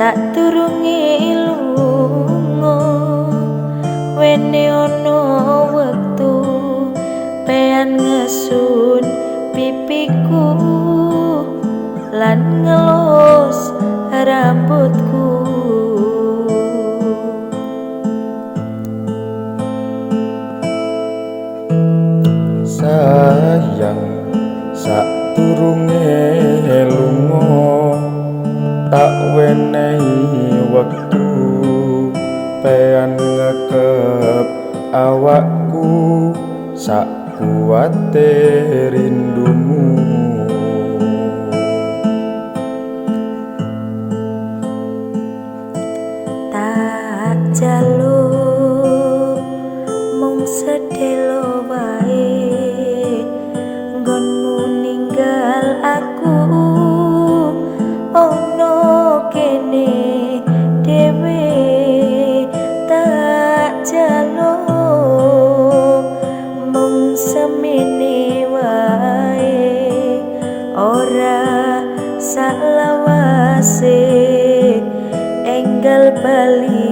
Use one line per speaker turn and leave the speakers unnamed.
Sadurunge lunga wene ana wektu pean ngesun pipiku lan ngelus rambutku.
Sayang sadurunge lunga tak wenehi wektu pean ngekep awakku sak kuwate rindumu.
Tak jaluk mung sedelo wae nggonmu ninggal aku ono kene dhewe. Tak jaluk mung semene wae ora saklawase enggal bali.